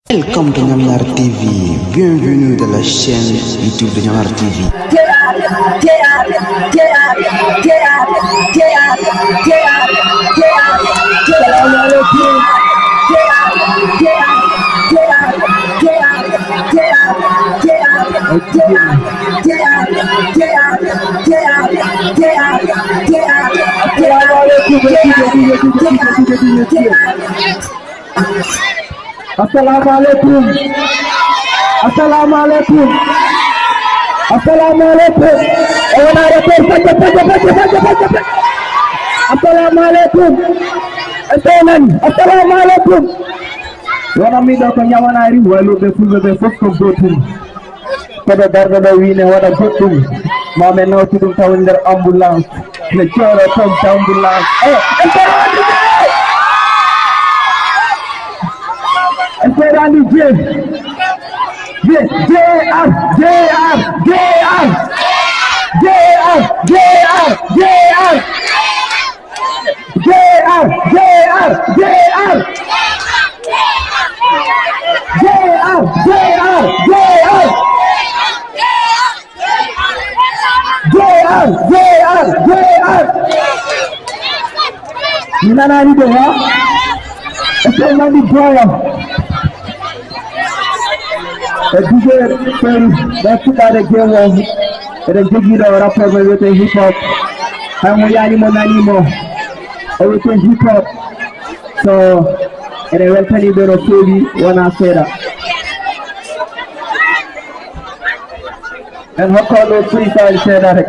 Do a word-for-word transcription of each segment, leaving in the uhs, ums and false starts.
Welcome to Nyamnar T V. Bienvenue dans la chaîne YouTube de Nyamnar T V. Assalamu alaikum. Assalamu alaikum. Assalamu alaikum. E wona retour, fajja, fajja, fajja, fajja, fajja, fajja. Assalamu alaikum. En ɗonani. Assalamu alaikum. Wona miɗo ko ñawanari, waluɓe fulɓe ɓe fof ko gotum. Koɗo darɗo ɗo wiine waɗa goɗɗum. Ma men nawti ɗum tawa nder ambulance. Ne jooɗo toon ambulance. Eh, en seeɗa andi je. En seeɗa andi je. Je, J R, J R, J R. J R, J R, J R. J R, J R, J R. J R, J R, J R. J R, J R, J R. Mi nanaani ɗo, ha? Est-ce que on nani boya? E D J Ferry, ɗo fuɗɗaade game o. Eɗen jogii ɗo rapport mo wiyetee hip hop. Hay mo yaani mo nani mo. O wiyetee hip hop. So, eɗen weltanii ɓe no feewi, wonaa seeɗa. En hokka ɗo freestyle seeɗa rek.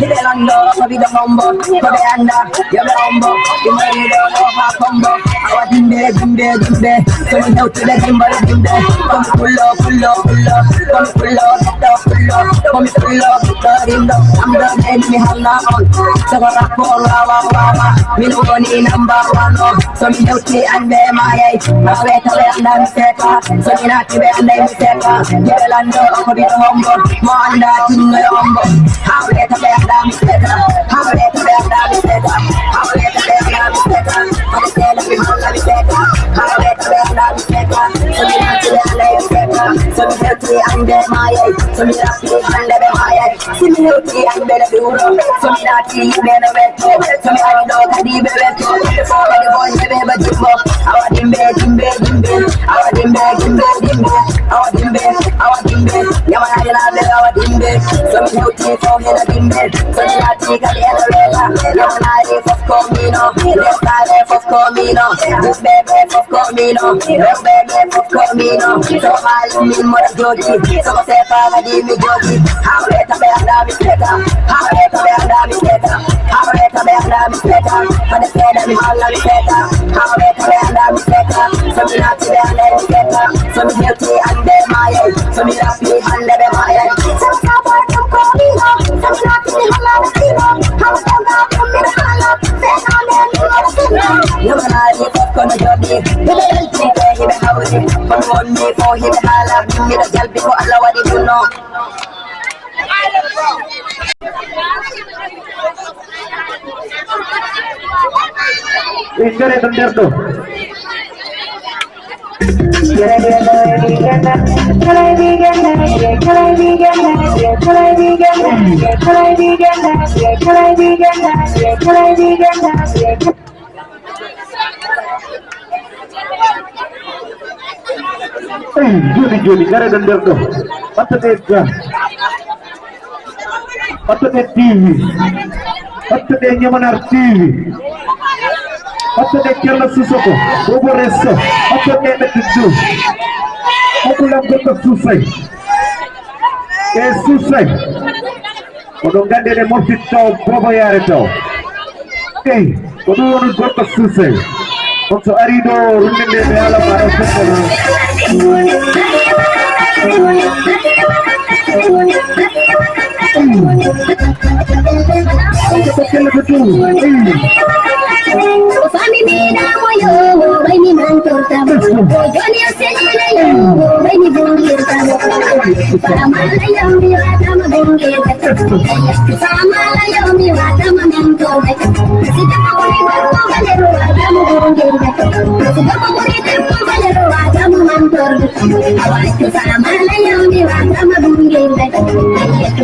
Hiɓe lanndo ko ɓiɗo ombo, ko ɓe annda, yo ɓe ombo, ɓe mari ɗo ɗo haa kombo. Awa dimbe, dimbe, dimbe, so mi hewtude dimbal dimbe. Ko mi pullo, pullo, pullo, ko mi pullo, ɓiɗɗo pullo, ko mi pullo, ɓiɗɗo rimɗo. Am ɗo neni mi halna on, so ko rappo on wawa, wawa, min woni number one on. So mi hewti ande mayay, ma weta ɓe annda mi seeta. So mi naati ɓe annda mi seeta. Hiɓe lanndo ko ɓiɗo hombo, mo annda tinno yo hombo. Ha weta ɓe annda mi seeta. Ha weta ɓe annda mi seeta. Ha weta ɓe annda mi seeta. Hade seeɗa mi holla mi seeta. Ha weta ɓe annda mi seeta. So mi naati ɓe annda mi seeta. So mi hewti ande mayay. So mi rappi hande ɓe mayay. Si mi hewti an ɓe no ɓe wuro, so mi naati yimɓe no welto, so mi ari ɗo kadi ɓe welto. Ɓe fof kadi ko yimɓe ɓe jimbo, awa dimbe, dimbe, dimbe, awa dimbe, dimbe, dimbe, awa dimbe, awa dimbe. Yamanaade laaɓe awa dimbe, so mi hewti fof hena dimbe, so mi naati kadi ena weeta. Yamanaade fof ko mino, leftaade fof ko mino, yimɓe ɓe fof ko mino, rewɓe ɓe fof ko mino. So maali min mboɗo jooɗi, so ko seefa kadi mi jooɗi. Hawre taɓe annda mi seeta, hawre taɓe annda mi seeta, hawre taɓe annda mi seeta. Hade seeɗa mi holla mi seeta, hawre taɓe annda mi seeta. So mi naati ɓe annda mi seeta, so mi hewti ande maayay, so mi rappi hande ɓe maayay. So mi saafa ɗum ko mino, so mi naati mi holla mi sino, hawre taɓe annda mi seeta. Yamanaade fof kono jooɗi, hiɓe yalti ɓe hiɓe hawri, kono wonni fof hiɓe haala, min miɗo jalbi ko Allah waɗi ɗum noon. Ɓe ngare ɗo nder ɗo. Eyi, jooni, jooni, ngareɗen nder ɗo. Ɓattoɗen ga. Ɓattoɗen T V. Ɓattoɗen Ñamanar T V. Ɓattoɗen Kerno Sissoko. Bobo Resso. Ɓattoɗen ɓe ɗiɗɗo. Hokkulam gorko Susay. E Susay. Oɗon nganndi ene mofti taw boobo yaare taw. Eyi, ko ɗum woni gorko Suusay. On so arii ɗo, runnde nde mi haala ma ɗo fottono. Eyi. On ko tokkelle ko ɗum. Eyi. O famini ɗamo yo, o ɓayni man tortamo. O joni o selina yo, o ɓayni bongirtamo. Famala yawmi watama gongel. Famala yawmi watama mentor. Sita ko ni ko ko le watama gongel. Sita ko ni ko ko le watama mentor. Awatu famala yawmi watama gongel.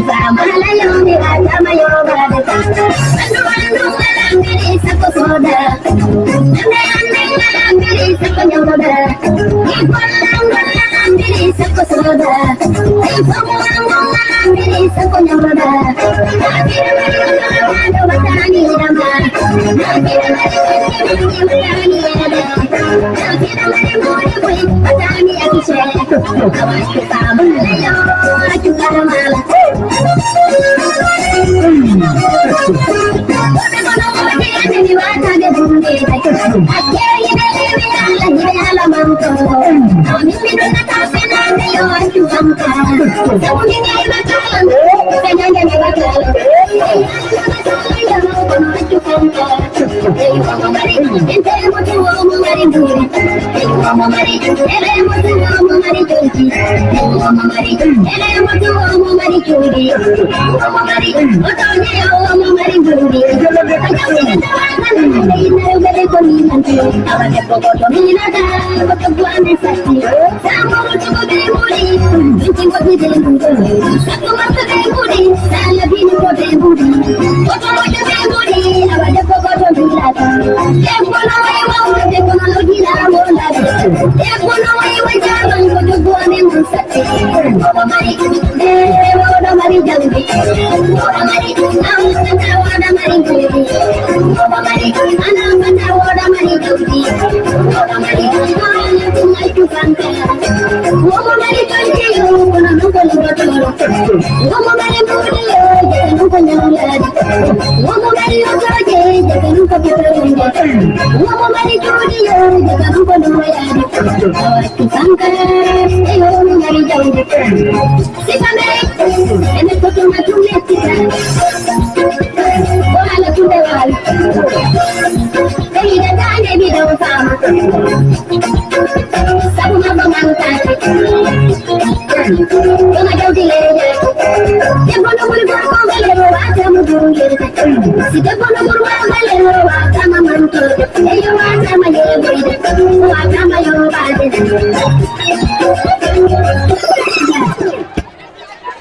Famala yawmi watama yoba. Ando ando ngalangiri sako soda. Ande ande ngalangiri sako nyoda.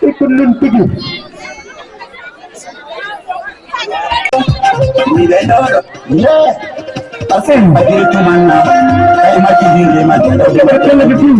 E ko non tigi. Miɗen ɗo ɗo. Ye. Asin. Majiri tumanna. Kay majiri, majiri. Kala bitin.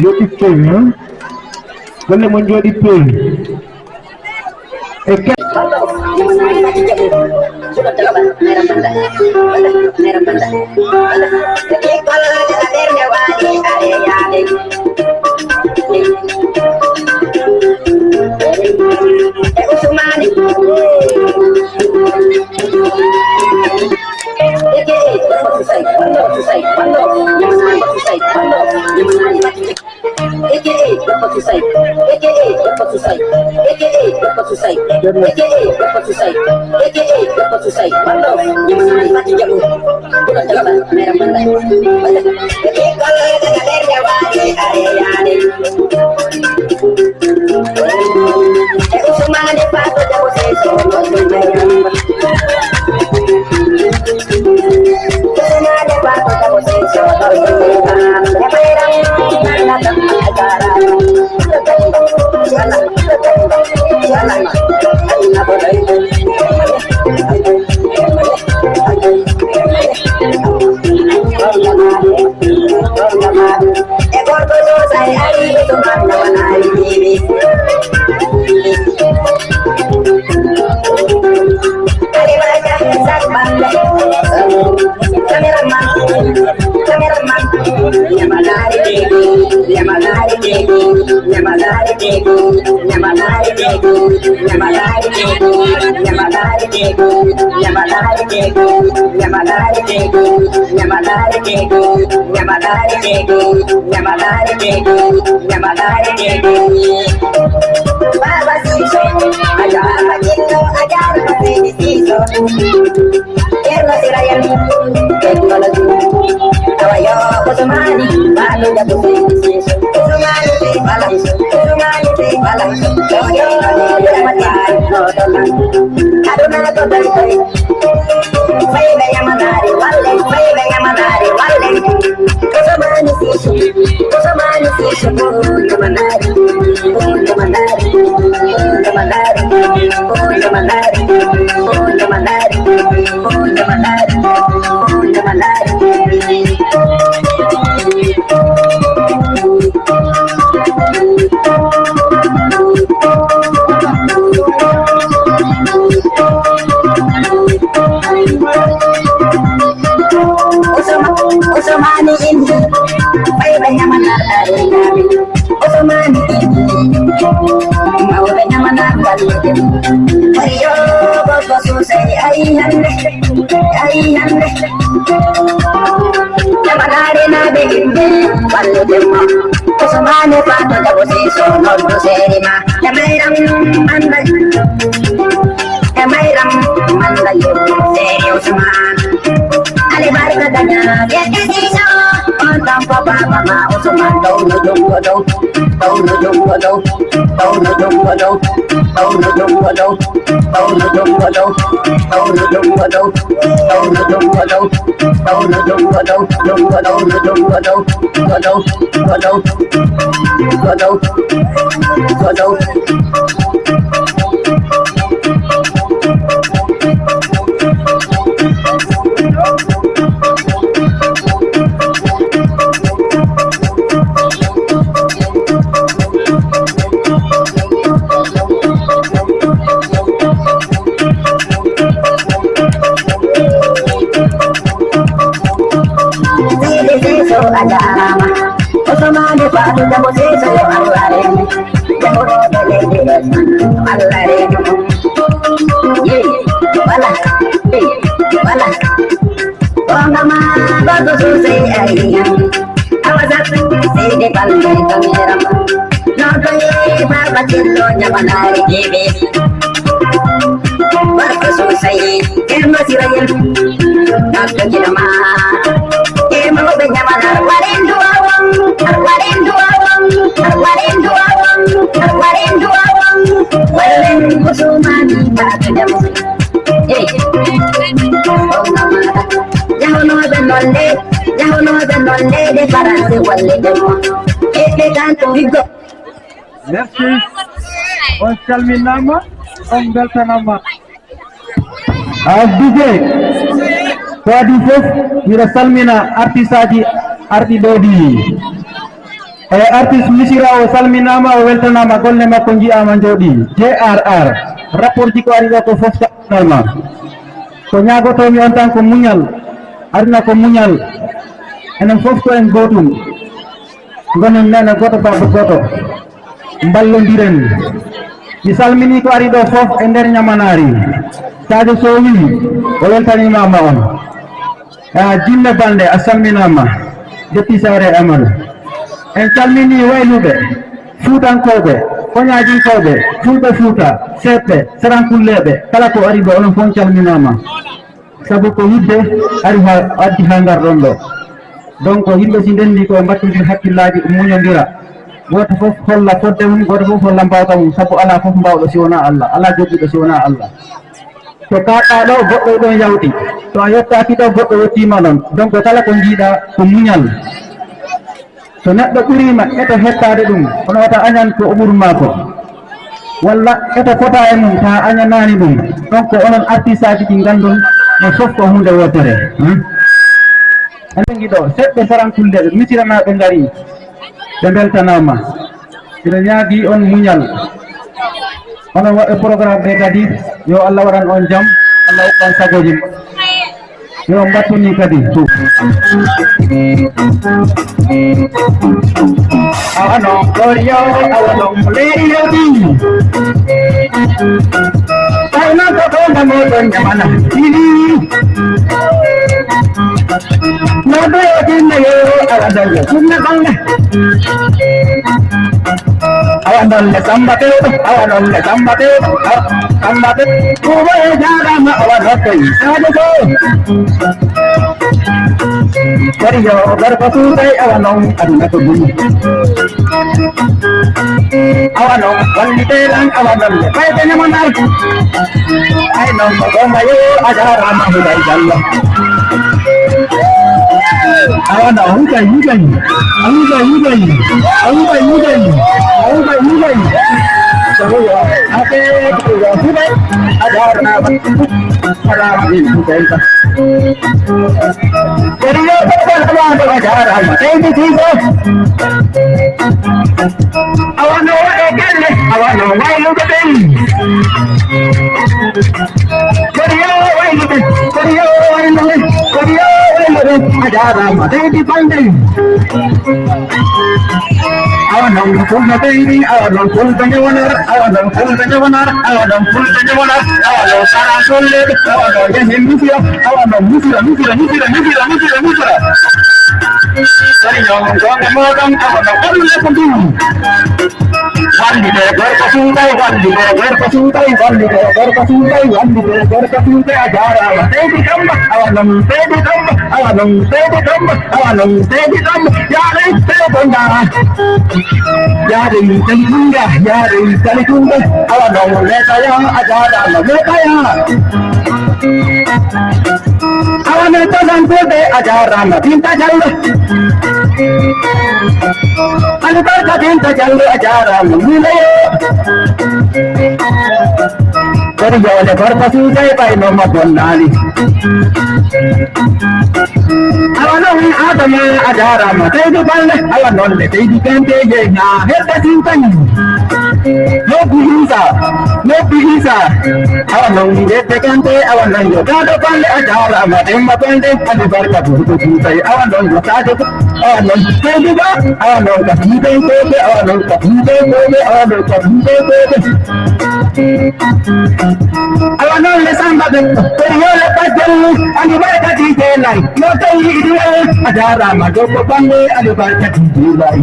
Yo ɓiɓɓe, hein? Golle mon njooɗi peewi. E ke- Usmani indi, ɓay ɓe ñamana ɗaɗe ñaami. Usmani indi, mawɓe ñamana ballude. Bari yo, goɗɗo susay, ay hande, ay hande. Ñamanaare na ɓe indi, ballude ma. Usmani fato jabo siso, noddu seeri ma. Ñamay ram, anda. E mayram manda yo seri Usman. Ali barka danya ya kasi so. On tam pa pa pa ma Usman do no do do do. Do no do do do. Do no do do do. Do no do do do. Do no do do do. Do no do do do. Do no do do do. Do no do do do. Do no do do do. Do no do do do. Sidi Siso a jaaraama. Usmani Ba Jabo sese yo Allah remu. Jabo roɓe leydi ɗo Allah remu. Ye, wala, eh, wala. Gonga ma goto sosai ayi. Awa zat, sai dai ban mai kamera ma. No dai baba tillo nyamana rikibi. Barka sosai, yar masira yar. Na ta gina ma. Ke ma be nyamana, warin duwa wang, warin duwa wang, warin duwa wang, warin duwa wang. Warin kusuma ni ta ta jamu. Eh. Yahonooɓe noon le, yahonooɓe noon leyɗe Faransi wallite mo. Ɓe tanto. Merci. On calminaama, on mbeltanaama. A D J, ko adii fof, miɗo salmina artisaaji arɗi ɗo ɗi. E artiste Missirah o salminaama, o weltanaama, golle makko njiyaama, njooɗii. J R R, rapport ji ko ari ɗo ko fof salminaama. Ko ñaagotoomi on tan ko muñal, aduna ko muñal. Enen fof ko en gootum. Ngonen neene gooto, baaba gooto. Mballondiren. Mi salminii ko ari ɗo fof e nder ñamanaari. Sadio Sow wii, o weltaniima ma on. A Jinne Balde, a salminaama. Jetti Saare Amadou. En calminii wayluɓe, fuutankooɓe, koñaajinkooɓe, fulɓe Fuuta, seeɓɓe, sarankulleeɓe, kala ko ari ɗo, onon fof calminaama. Sabu ko yiɗde ari haa addi haa ngarɗon ɗo. Donc, yimɓe si ndenndi ko mbattondir hakkillaaji, muñondira. Gooto fof holla fodde mum, gooto fof holla mbaawka mum, sabu alaa fof mbaawɗo si wonaa Allah, alaa jogiiɗo si wonaa Allah. To kaaɗɗaa ɗo, goɗɗo e ɗon yawti. To a yottaaki ɗo, goɗɗo yottiima ɗon. Donc, kala ko njiiɗaa ko muñal. So neɗɗo ɓuriima, eto hettaade ɗum, kono wata añan ko o ɓurmaa ko. Walla eto fota e mum, taa añanaani ɗum. Donc, ko onon artisaaji ɗi nganndon, no fof ko huunde wootere. Hmm? Enen ngi ɗo, seɓɓe sarankulleeɓe, misiranaaɓe ngarii, ɓe mbeltanaama. Ina ñaagii on muñal. Onon waɗɓe programme ɓe kadi, yo Allah waɗan on jam, Allah uɓɓan sagooji mon. Yo mbattuni kadi. Awa non, Gloria, awa non, Lady Lady. Tawi non ko ɗon damo ɗon ñamana. Ili. No ɗo yo tinna yo, awa ɗon yo tinna ɓanna. Awa non le Samba Tewɗo, awa non le Samba Tewɗo, awa Samba Tewɗo. Kuuba e jaaraama, awa nokkoy, Sadio Sow. Kadi yo garba suuday, awa non aduna ko ɗum. Awa non wallite lan, awa non le fayde ñamanar. Ay non ko gonga yo, a jaaraama Huday Jallo. Awa na huday huday. Huday huday. Huday huday. Huday huday. Sabu yo. Ake ko huday. A jaaraama. Jaaraama huday. Kadi yo ko ko ko a jaaraama. Thank you, Jesus. Awa no waɗe galle, awa no waylude ɓen. Kono yo waylude, kono yo waylude, kono yo waylude. A jaaraama, Seydi Balde. Awa non fulɓe ɓen, awa non fulɓe ñawanar, awa non fulɓe ñawanar, awa non fulɓe ñawanar, awa non sara solleɓe, awa non yahen Misira, awa non Misira, Misira, Misira, Misira, Misira, Misira. Sariñon gonga moɗon awa no ɓalle ko ndin. Wallite gorko suuɗay, wallite gorko suuɗay, wallite gorko suuɗay, wallite gorko suuɗay, a jaaraama. Seydi Kamba, awa non Seydi Kamba, awa non Seydi Kamba, awa non Seydi Kamba. Yaare Seydi Kamba. Yaare Seydi Kamba, yaare Seydi Kamba. Awa non Letaya, a jaaraama Letaya. Awa men tagan fulɓe a jaaraama Binta Jallo. Alibarka Binta Jallo a jaaraama Mulaye. Kadi yawde gorko suuday ɓay no mo bonnaali. Awa non Adama a jaaraama Seydi Balde. Awa non le Seydi Kante ye na hedda Sintan. Yo Gurusa. Noppi Isa, awa non Ndedde Kante, awa non yo Daado Balde, a jaaraama Demba Balde, Alibarka Burko Tuutay, awa non yo Sadio, awa non Seydi Ba, awa non ka Tiibenkooɓe, awa non ka Tiibenkooɓe, awa non ka Tiibenkooɓe. Awa non le Samba ɓe, Koriyole Bajjallu, Alibarka Tiitay Lay, no tawi iɗi e, a jaaraama Debbo Balde, Alibarka Tiitay Lay.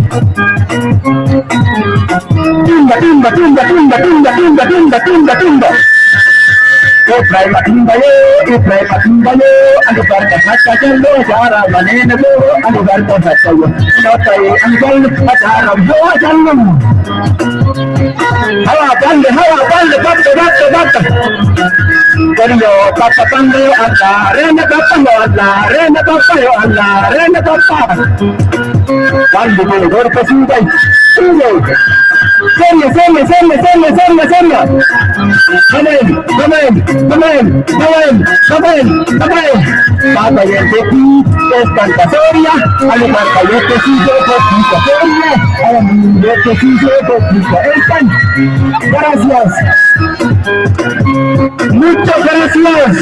Tumba, tumba, tumba, tumba, tumba, tumba, tumba, tumba, tumba. Ibrahima Tumba yo, Ibrahima Tumba yo, Alibarka Sakka Jallo, jaaraama neene ɗo, Alibarka Sakka yo. No tawi Alibarka a jaaraama yo, a Jallo. Hawa Balde, hawa Balde, baɗɗo, baɗɗo, baɗɗo. Kadi yo Papa Balde yo Allah, reena Papa yo Allah, reena Papa yo Allah, reena Papa. Balde ko gorko Suuday. Suuday. Sella, sella, sella, sella, sella, sella. Amen, amen, amen, amen, amen, amen. Baba yente ki, estan kasoria, ale barka yente ki, yo ko ki kasoria, awa mi yente ki, yo ko ki ka, estan. Gracias. Muchas gracias.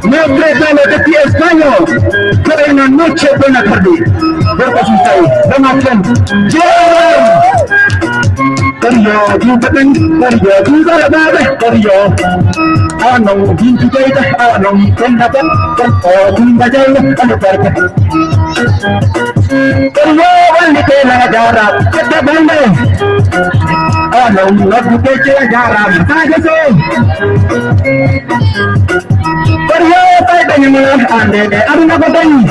Me ofrece lo de ti España. Pero en la noche buena tarde. Gorko Suuday, dama ken. Jam! Kadi yo juuɓe ɓen, kadi yo juuɓe reɓaaɓe, kadi yo. Awa non Bintu Jeyta, awa non Penda Ba, kadi o Tumba Jeyta, kadi barka. Kadi yo wallite na jaara, kadi bande. Awa non noddu kecce jaara, Sadio Sow. Kono yo tawi dañi mo ande de aduna ko dañi.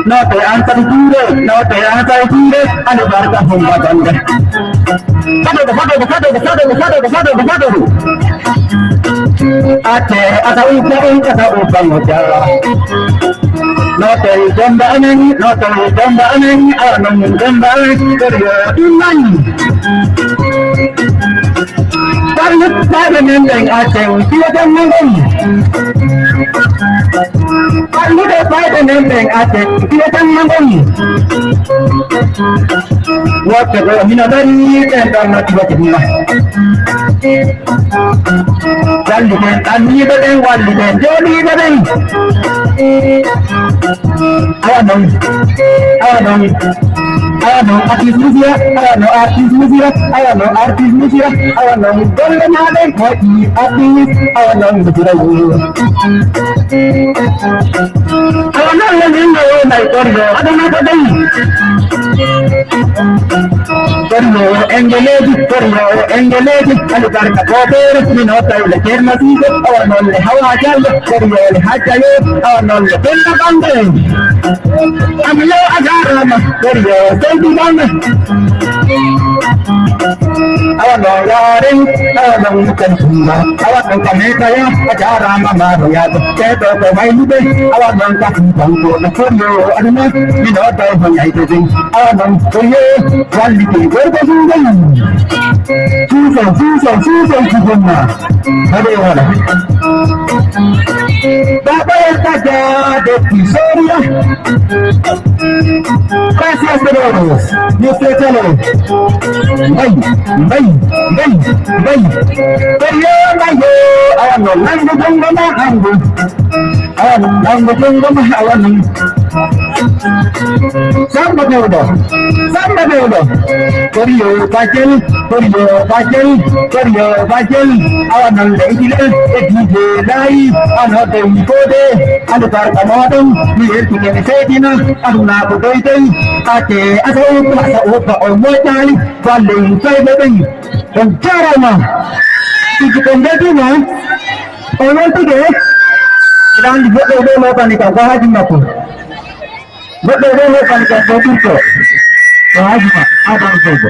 No te an tawi juure, no te an tawi juure, ande barka hum batande. Fado ko fado ko fado ko fado ko fado ko fado ko fado ko fado ko. Ate ata upa un ata upa mo jara. No tawi Demba amen, no tawi Demba amen, awa non Demba amen, kadi yo ɗum nani. Parlut ɓayɓe men ɓen accen, siwatan men ɓen. Parlude ɓayɓe men ɓen accen, siwatan men ɓen. Woɓɓe ko hino dari, ɓen ɗon no siwata ɗum. Walliten ɗanniiɓe ɓen, walliten jooɗiiɓe ɓen. Awa non, awa non, awa non artiste Moussa, awa non artiste Moussa, awa non artiste Moussa, awa non golle maa ɗen moƴƴi artiste, awa non Moussa. Awa non le min no wonay golle, aduna ko ɗen. Kono engeleeji, kono engeleeji, alibarka boobeere, min o tawle Ceerno Siiso, awa noon le Hawa Jallo, kono le Hajja yo, awa noon le Penda Bande. Am yo a jaaraama, kono Seydi Bande. Awa noon yaaren, awa noon Mukan Tumba, awa noon Kameta ya, a jaaraama maaro yaade, ceeɗo ko waylude, awa noon ka Tumbanko, no kono aduna, min o taw ko ñayde den, awa noon kono Walliti gorko ɗum ɗon. Suuso, suuso, suuso, suuso. Hade wala. Baba ya taja de pisoria. Gracias, Dolores. Yo te talo. Mbay, mbay, mbay, mbay. Koyo, mbayo. Awa no, nangu, nangu, nangu. Awa no, nangu, nangu, awa no. Samba Dewɗo, Samba Dewɗo, Koriyo Bajel, Koriyo Bajel, Koriyo Bajel, awa nande Idile, e D J Layi, ano dewi kode, ano barka moɗon, mi yertinen seedina, aduna ko doy doy, ate asa upa, asa upa, o moƴƴaali, falle fayɓe ɓen, on jarama, tigi ko mbedima, o noon tigi, ina anndi goɗɗo ɗo lobani kam, ko haaju makko. Goɗɗo ɗo hokkani kam ko ɓurɗo. Ko haaju ma, Adama Bobo.